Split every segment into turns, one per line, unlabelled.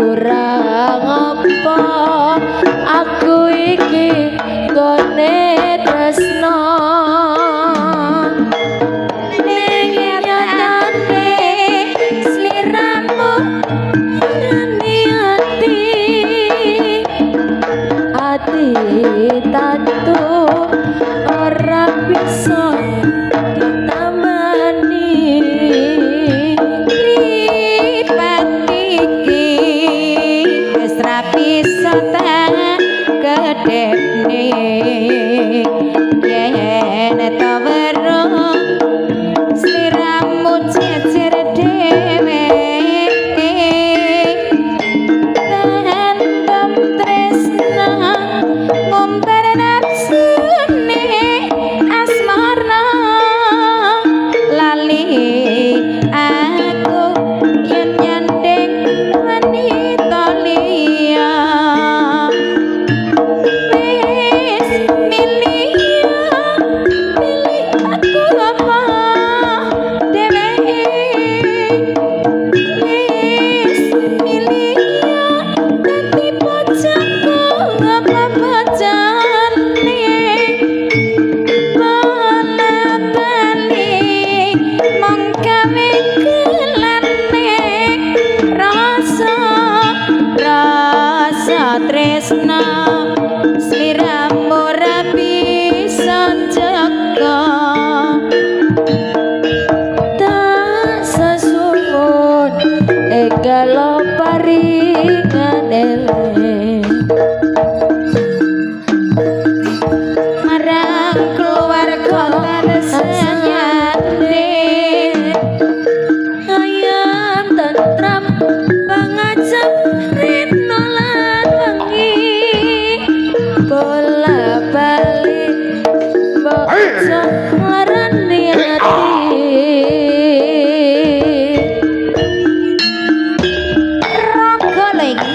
Kurang apa aku iki nggone tresno, ning nyatane sliramu rani ati, ati tatu ora bisa ditambani.
Mripat iki wis ra bisa tak kedhepne, yen ta weruh sliramu jejer dhewe. Tandem tresna ngumbar nafsune asmara, lali aku yen nyanding wanita liya. Wis milih, milih aku apa dheweke? Wis milih dadi bojoku apa bojone? Bola bali mung gawe gelane rasa, rasa tresna sliramu ora bisa jaga.
Tak sesuwun enggal paringan eling
marang keluarga tansanyanding.
Ayam tentram pangajap rino lan wengi, bola bali mbok aja nglarani ati.
Raga lho iki,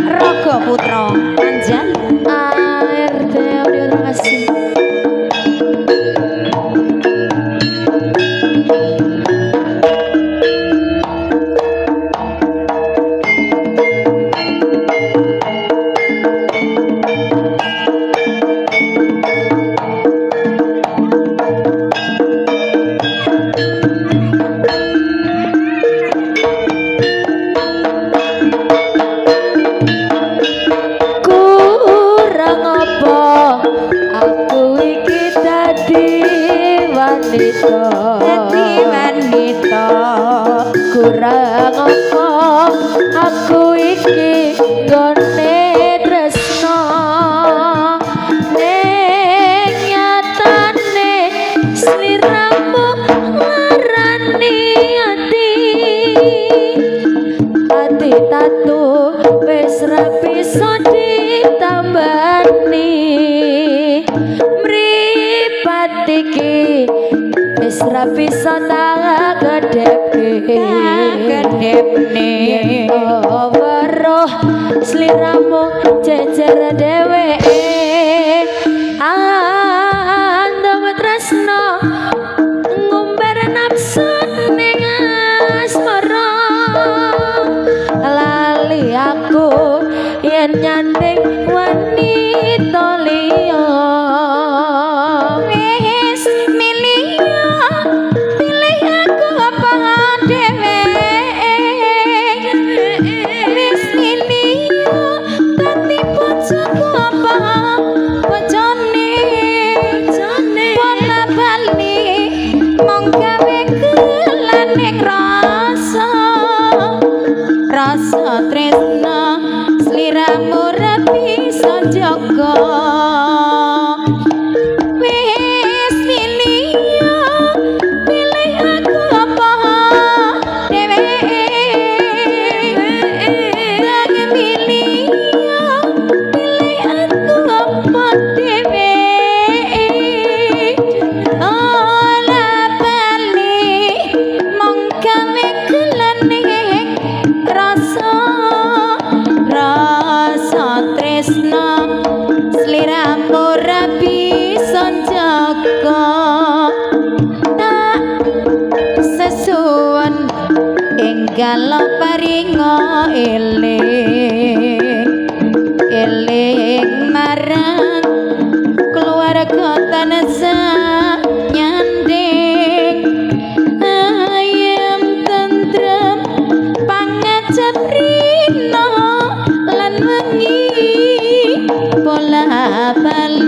Raga Putra Anjali.
ART Audio, terima kasih. Kurang apa aku iki dadi wanita,
Dadi wanita.
Kurang apa aku iki nggone tresno, ning nyatane sliramu nglarani ati, ati tatu wis ra bisa ditambani. Mripat iki wis ra bisa tak kedhepke,
Kedhepne.
Yen weruh sliramu jejer dheweke, andem tresno ngumbar nafsu ning asmara, lali aku yen nyanding wanita liya.
Wis milih, pilih aku apa dheweke? Wis milih dadi bojoku apa bojone? Bola bali mung gawe gelaning rasa, rasa tresna sliramu ora bisa jaga. Wis milih, pilih aku apa dheweke? Tak milih, pilih aku apa dheweke? Ora bali mung gawe gelane rasa, rasa tresna sliramu ora bisa jaga. Tak sesuwun ing Ninggal paringa eling eling marang keluarga tansah nyanding, ayem tentrem pangajap rino lan wengi, bola bali.